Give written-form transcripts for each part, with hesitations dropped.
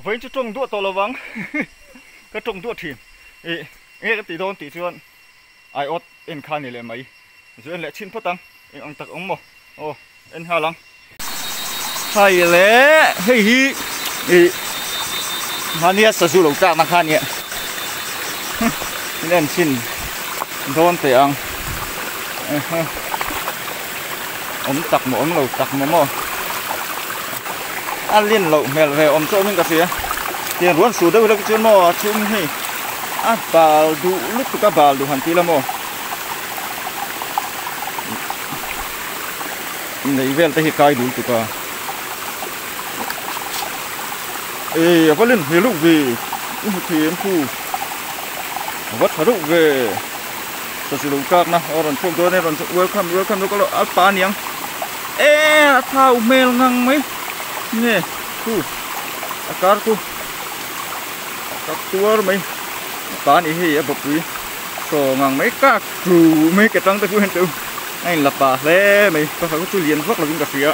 Vawiin chu tawng duah tawh lovang ka tawng duah thin ih enge ka tih dawn tih chuan aiawt en kha ni leh mai zu en leh chhin phawt ang eng ang tak awm maw aw en nghal ang. Hai le hei hi ih mahnia sazu lo tlakna kha nia in en chhin dawn teh ang awm tak maw awm lo tak maw maw a lin loh hmel ve awm chu awmin ka hria tiang ruan su deuh hlek chuan maw a chhung hi a bal duh lutuk a bal duh han ti ila maw lei vel te hi kai dul tuk a e a va lin hmel deuh ve i hmu thei em khu a va tha deuh ve. Sazu lo tlak na aw rawn chhuak dawn e rawn chhuak welcome welcome lo ka lo a pa aniang e a thau hmel ngang mai nge khu a kar khu a kak tuar mai a pa anih hei a bawpui saw ngang mai kak tlu mai ke tang te chu heng teuh a in la pa hle mai pakhat kha chu lian vak lovin ka hria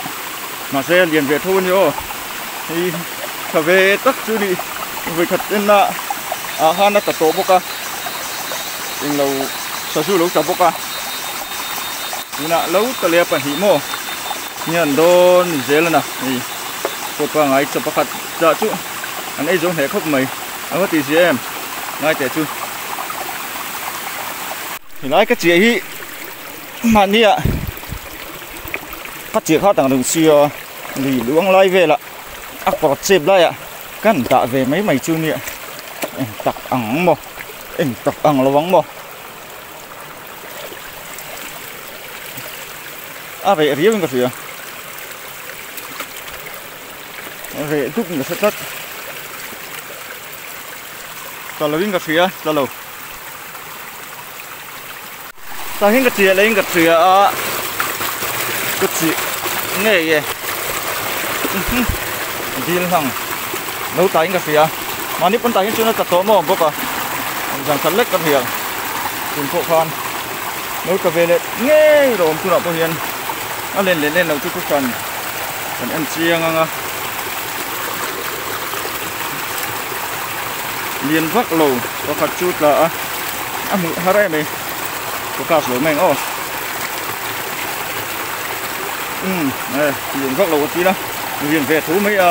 mahse a lian ve tho a ni aw hei tha ve tak chu a ni vawikhat enna ah khan a tla tawh bawk a. Englo sazu lo ta bawk a tunah lo ta leh a pahnih maw hian dawn zel a na hei pawh pangai chaw pakhat chah chu an ei zo hneh khawp mai a va tih zia em ngai teh chu helai ka chiah hi mahni ah ka chiah kha tang reng sia lui luang lai velah a kawr chep laiah kan dah ve mai mai chu nia eng tak ang maw. Eng tak ang lo ang maw? A reh riau in ka hria. A reh dup in ka hre tlat. Tla lo in ka hria, tla lo. Tah hian ka chiah leh in ka hria a, ka chih ngei e. Dil hlang lo tah in ka hria. Mahni pawn tah hian chuan a tla tawh maw bawk a, zan khat lek ka hria. Tun pawh khan lo tla ve leh ngei rawh awm tunah pawh hian a len leh len loh chu thuhran kan en chiang ang a. Lian vak lo pakhat chu tla a. A hmuh har em mai focus lo mai ang aw umm e lian vak lo a tir a lian ve tho mai a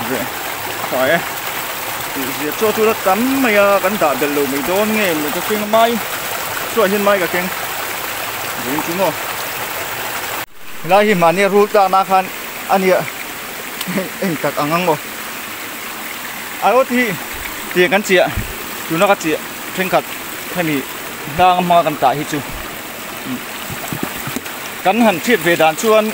ve tha e tih zia chaw chu la tam mai a kan dah belh lo mai dawn nge mai ka keng mai chuah hian mai ka keng vawiin chu maw helai hi mahni a rul tlakna khan a nia eng tak ang ang maw. Aiawt hi tiang kan chiah tuna ka chiah thenkhat hemi hnang hmanga kan tah hi chu kan han hriat ve dan chuan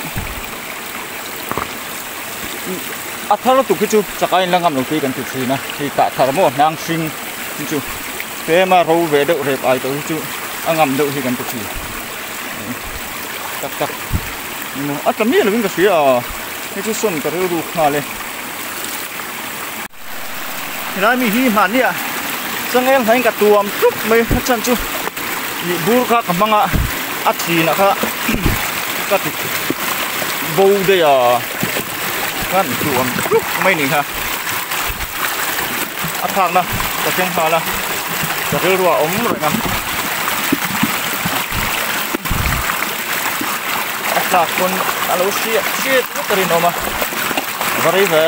a thar lutuk hi chu chak a inla ngam lo te hi kan ti thin a hei tah thar maw hnang hring hi chu tlema ro ve deuh rep ai tawh hi chu a ngam deuh hi kan ti thin tak tak a tla miah lovin ka hria a hei chu sawn ka rilru nghal e. Helai mi hi hmanni ah changel hnaiin ka tuam tluk mai a chhan chu ih bur kha ka hmang a a chin ah kha ka ti bo daih a khan tuam tluk mai ni kha a phak na ka thleng nghal a ka rilru ah a awm reng a a tlak pawn a lo hriat hriat vek a rinawm a. Va rei ve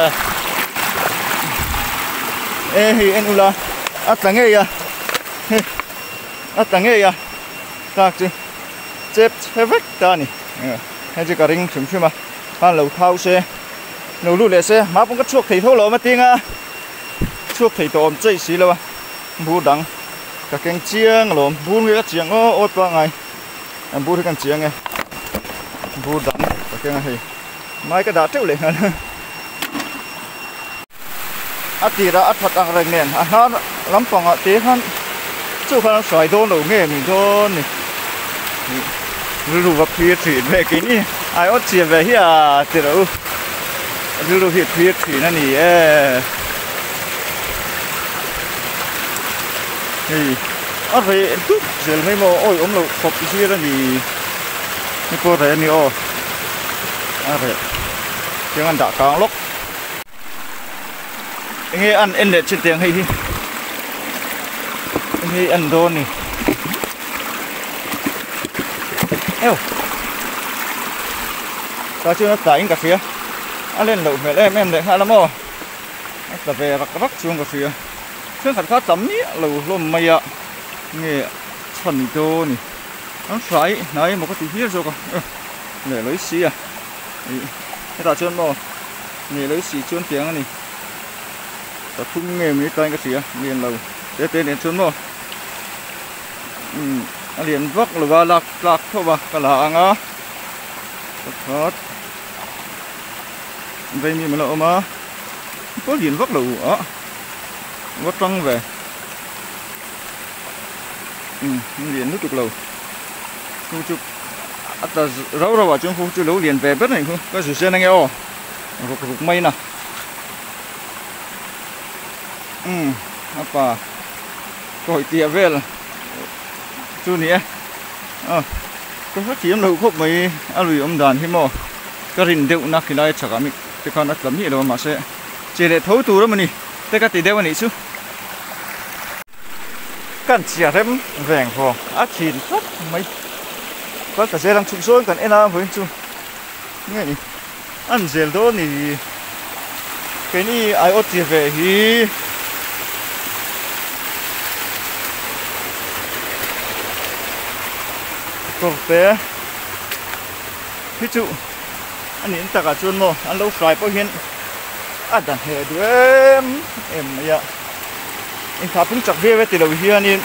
e hei en ula a tla ngei a hei a tla ngei a tlak chu chep chhe vek ta a ni hei chu ka ring hrim hrim a khan lo thau se lo lut leh se hma pawh ka chhuak thei tho lo a tinga chhuak thei tawh awm chei si lo a bur dang ka keng chiang alawm bur nge ka chiang aw awt pangai an bur hi kan chiang e bur dang ka keng a hei. Mai ka dah teuh leh nghal a tirah a that ang reng nen a hnar lampangah te khan chu khan an hrai dawn lo nge ni dawn ni rilru va phir thin ve keini ai awt chian ve hi a ti rawh u rilru hi a phir thin a ni e hei a reh dup zel mai maw awi awm loh khawp zir a ni ni pawh reh a ni aw. A reh tiang an dah kang lawk. Enge an en leh chin teng hei hi enge an dawn ni eo ta chuan a tla in ka hria a len loh hmel em em leh nghal a maw a tla ve rak rak chuan ka hria thenkhat kha tam miah lo hlawm mai a nge chhan ni dawn ni an hrai hnai emaw ka ti hial zawk a leh lawi si a ih hetah chuan maw. Nge lo si chuan tiang a ni. Pathum nge mai tlaiin ka hria lian lo te te nen chuan maw umm a lian vak lo va lak tlak tho va ka la ang a pakhat vaimim a la awm a pawh lian vak lo a va tang ve umm lian lutuk lo chu chu a tla rau rau ah chuan khu chu lo lian ve ber a nih khu ka zu zen ange aw. Ruk ruk mai na. Umm a pa kawi tiah vel chu ni e. A ka hrethiam lo khawp mai a lui awm dan hi maw ka rin deuh na khilai chhakah mi te khan a tla miah lo a mahse che leh tho tur a mawni te ka ti deuh a nih chu. Kan chhia rem veng vawng a thin khawp mai. Kal ta zel ang chhuk zawn kan en a vawiin chu nge ni. An zel dawn ni. Keini aiawt chi ve hi. Kawrte hi chu a nih takah chuan maw an lo hrai pawh hian a dan hle duh em em mai a. Inthah pung chak viau e ti lo hianin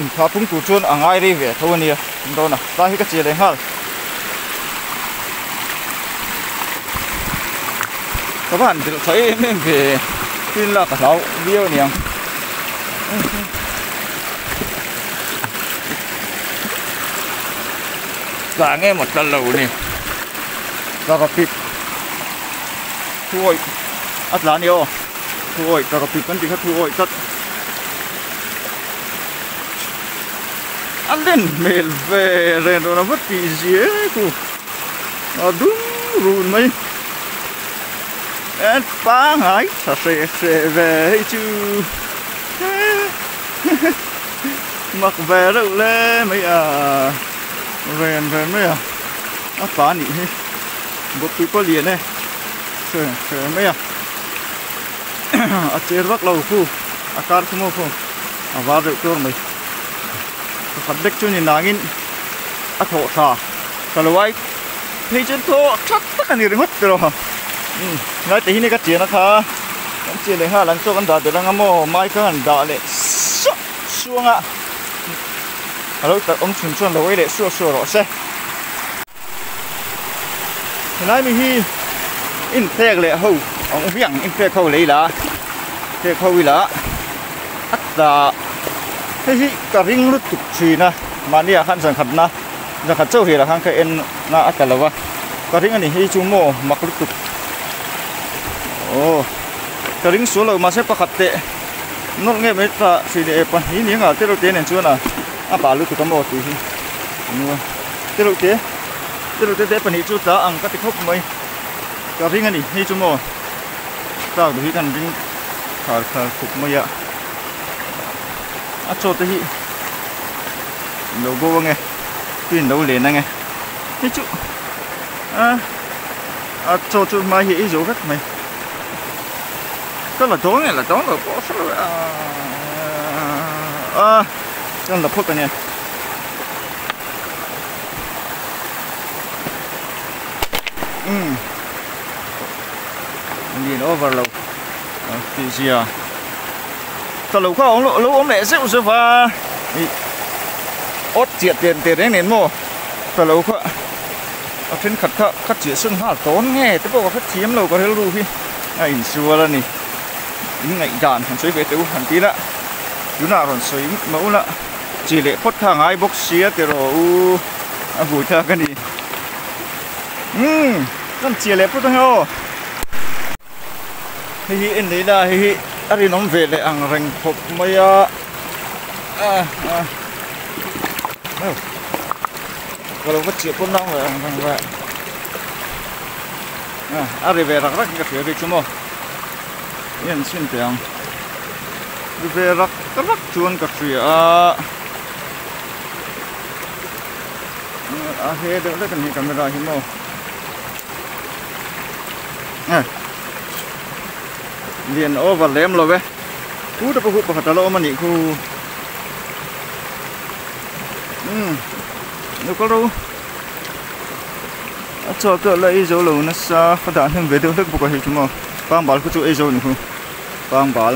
Inthah pung tur chuan a ngai rei ve tho a nia an dawn a, tlai hi ka che leh nghal. Ka va han belh tha em em ve tin lak a hlau viau a niang. Tla nge maw tla lo ni tla ka pip thu awih a tla a ni aw thu awih tla ka pip kan tih kha thu awih tlat. A len hmel ve ren rawn a va tih zia khu a dum run mai en pangai tha hre hre ve hei chu mak ve reuh le mai a ren ren mai a a pa nih hi bawkpui pawh lian e hre hre mai a a cher vak lo khu a kar khu maw khu. A var deuh tur mai. Pakhat vek chu ni nangin a thawh tha ka lo ai phei chuan thaw that tak a ni ringawt tiraw. Umm ngai te hi ni ka chian a kha kan chian leh nghal ang chaw kan dah belh anga maw mai kha han dah leh suah suang a a lo tak awm chhun chuan lo ei leh suah suah rawh se. Helai mi hi inpek leh ho ang viang inpek ho lei la pek ho ila a tla hei hi ka ring lutuk thin a mahni ah khan zan khat na zan khat chauh rial ah khan ka en na a tla lo va ka ring a ni hei chu maw mak lutuk aw ka ring sual lo mahse pakhat teh nawlh nge mai tla hrih leh pahnih ni anga te reuh te nen chuan a a bah lutuk a maw tih hi. Te reuh te te reuh te te pahnih chu tla ang ka ti khawp mai ka ring a ni hei chu maw tlak duh hi kan ring khar khar khawp mai a a chaw te hi lo bo ange tuin lo len ange hei chu a a chaw chu hmai hi a ei zo vek mai ka la dawn nge la dawn lo pawh hre lo a a kan la phawt ange. Umm lian over lo tih zia ka lo kha awm lo awm leh zeuh zeuh va ih awt chiah tian teh reng nen maw ka lo kha a thenkhat kha ka chiah sawn nghal tawn nge te pawh ka hrethiam lo ka rilru hi a insual a ni in ngaihdan han sawi ve teh u han ti ila tunah rawn sawi mah ula. Chi leh phawt kha a ngai bawk sia tiraw u a vui thlak a ni. Umm kan chi leh phawt ange aw. Hei hi en leh ila hei hi a rinawm ve leh ang reng khawp mai a. Ka lo va chiah pawn nang leh ang reng ve. A ri ve rak rak in ka hria kei chu maw i an chhin teh ang ri ve rak rak chuan ka hria a a he deuh hlek a ni camera hi maw lian over lem lo e khu te pawh khu pakhat a la awm a nih khu umm lo kal ro. A chaw pawh la ei zo lo nasa ka dah hnem ve deuh hlek bawk a hei chu maw pangbal khu chu ei zo ni khu pangbal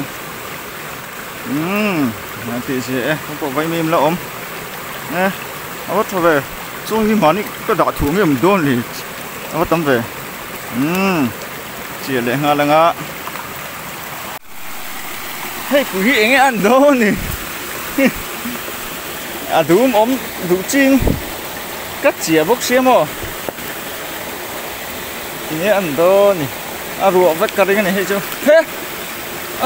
umm a tih zia e ka pawh vaimim la awm e a va tha ve chaw hi mahni ka dah thuah nge awm dawn le a va tam ve umm chiah leh nghal ang a hei pui hi eng nge a an dawn ni a dum awm duh ching. Ka chia bawk sia maw? Tinge an dawn ni? A ruah vek ka ring a ni hei chu. He! A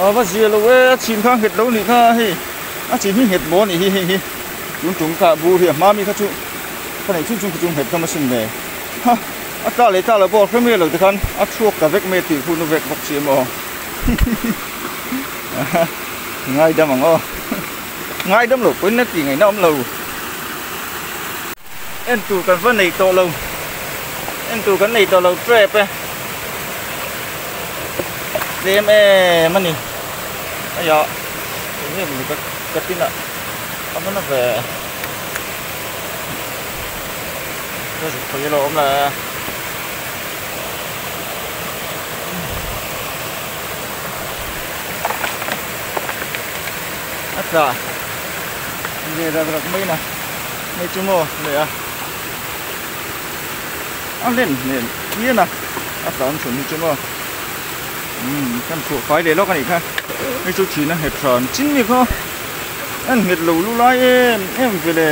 a va zia lo e, a chhin kha a nghet lo nih kha hei. A chhin hi nghet maw a nih hi hei hi. Tun tum kha bur hi a hma mi kha chu ka neih chhun chhun kha chu nghet hlawm asin le. Ha! A tla leh tla lo pawh a hre mai lo tikhan a chhuak ta vek mai a tih hun vek bawk sia maw? Ngaidam ang aw. Ngaidam loh pawhin a tih ngaihna awm lo. En tur kan va nei tawh lo. En tur kan nei tawh lo trap e. Tlem em a ni. Aia eng nge maw ka ka tin a a va na ve. Ka zuk phei alo awm le. A tla ve rak rak mai na hei chu maw leh a a len hmel phian a a tla awm chhun hi chu maw umm kan chhuah fai leh lawk a nih kha hei chu chhin a nghet hran chin mi khaw a nghet lo lu lai em em ve le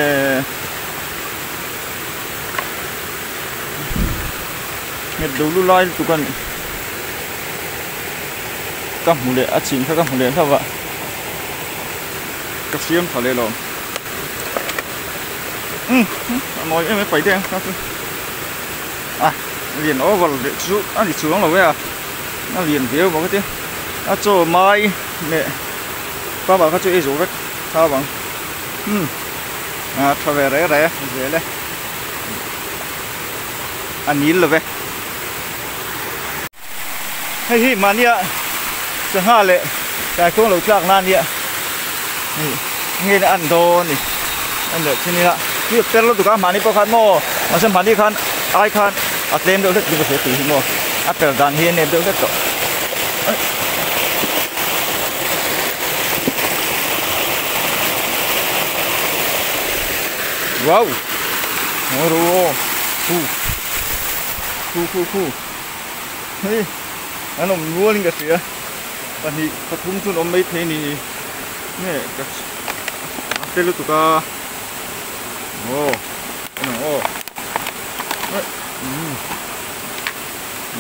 nghet lo lu lai lutuk a ni ka hmu leh a chhin kha ka hmu leh hlauh a. Ka siam tha leh lo umm a mawi em em pai deuh ang kha chu a lian over leh chu a ni chuang lo e a a lian viau bawk a ti a chaw mai leh pamah kha chu ei zo vek kha vang umm a tha ve reh reh zel e a nil lo ve. Hei hi mahnia sangha leh taikawng lo tlak na ania hei nge na an dawn ni an leh thin ila mi per lutuk a mahni pawh khan maw mahse mahni khan ai khan a tlem deuh hlek chu ka hria tih hi maw a per dan hi a nep deuh hlek tawh. Wow! Khu khu khu. Hei an awm nual in ka hria pahnih pathum chu an awm mai thei a ni nge ka a fel lutuk a aw en ang aw umm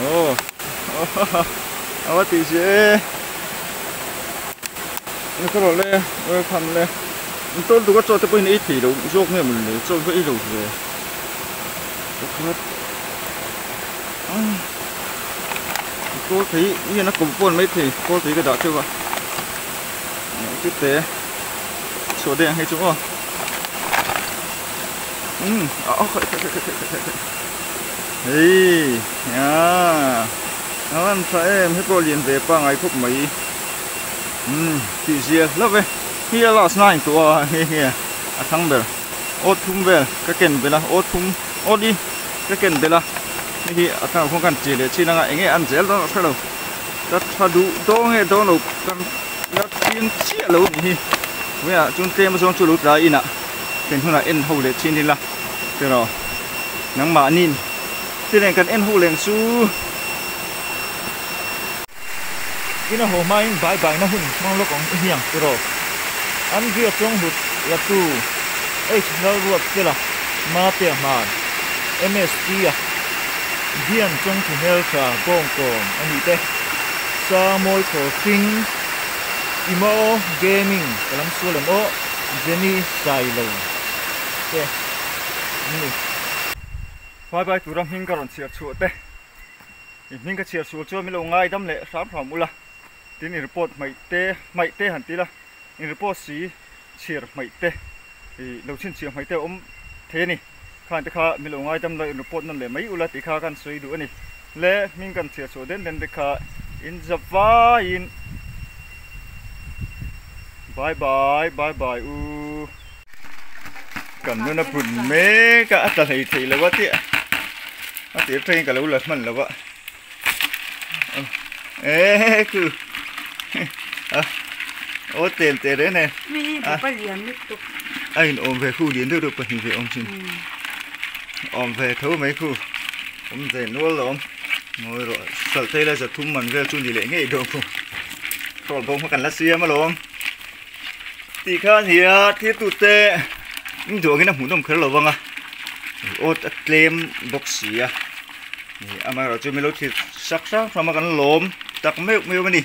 aw a va tih si e ni ka rawh le welcome le an tawn tuk a chaw te pawhin ei thei lo zawk nge mawni le chaw hi ei lo ve pakhat. Kawl thei hian a kawm pawn mai thei kawl thei ka dah teuh a chute chhuah daih ang hei chu aw umm a aw khaih khaih khaih khaih khaih hei a a lan tha em hei pawh lian ve pangai khawp mai umm tih zia hlauh e hi a last na in tuah a hei hi a thang ber aw thum vel ka ken belh a aw thum aw li. Ka ken belh a, hei hi a thlang khuan khan che leh chin anga eng nge an zel dawn a hre lo, ka tha duh dawn nge dawn lo kan la chiang chiah lo a nih hi, vawiinah chuan tlem a zawng chu lo tla inah thlen hunah en ho leh chin ila tiraw nangmahniin thileng kan en ho leng chu ina haw hmain bai bai na hun hmang lawk ang i hniang tiraw Andrea Chawnghlut Latu H Lalruat Fela Mate Hman MST a Dian Chawngthu Hmeltha Bawngkawm a nih te Sangmawi Khawlhring Imao Gaming ka lam sual em aw Jenny Sailo te an ni. Bye bye tura hming ka rawn chhiar chhuah te i hming ka chhiar sual chuan min lo ngaidam leh hram hram ula tin i report hmaih te hmaih te han ti la in report si chhiar hmaih te ih lo chhinchhiah hmaih te a awm thei a ni khan te kha min lo ngaidam la in report nawn leh mai ula tih kha kan sawi duh a ni le hming kan chhiar chhuah den den te kha in za vaiin bye bye bye bye u. Kan nuna pun mek a a tla hlei thei lo a tih a tir thlengin ka lo la hman lo a e khu a aw tel teh reng nen a in awm ve khu lian deuh deuh pahnih ve awm thin awm ve tho mai khu awm ve nual lo awm ngawi rawh hralh phei la zathum man vel chu ni leh ngei dawn khu hrawl bawk hma kan la siam alawm. Tih kha a ni a thirtute in duh angin a hmuhnawm kher lo vang a awt a tlem bawk si a amaherawh chu milo thlir sak hrang hrang a kan lawm tak meuh meuh a ni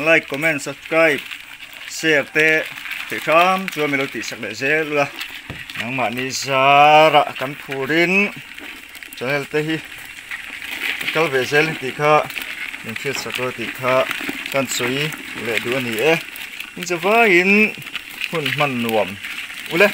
like comment subscribe share te theih hram chuan milo tih sak leh zel ula nangmahni zarah kan phurin channel te hi a kal ve zel ang tih kha min hriat sak lo tih kha kan sawi leh duh a ni e in chawaiin hun hman nuam ule.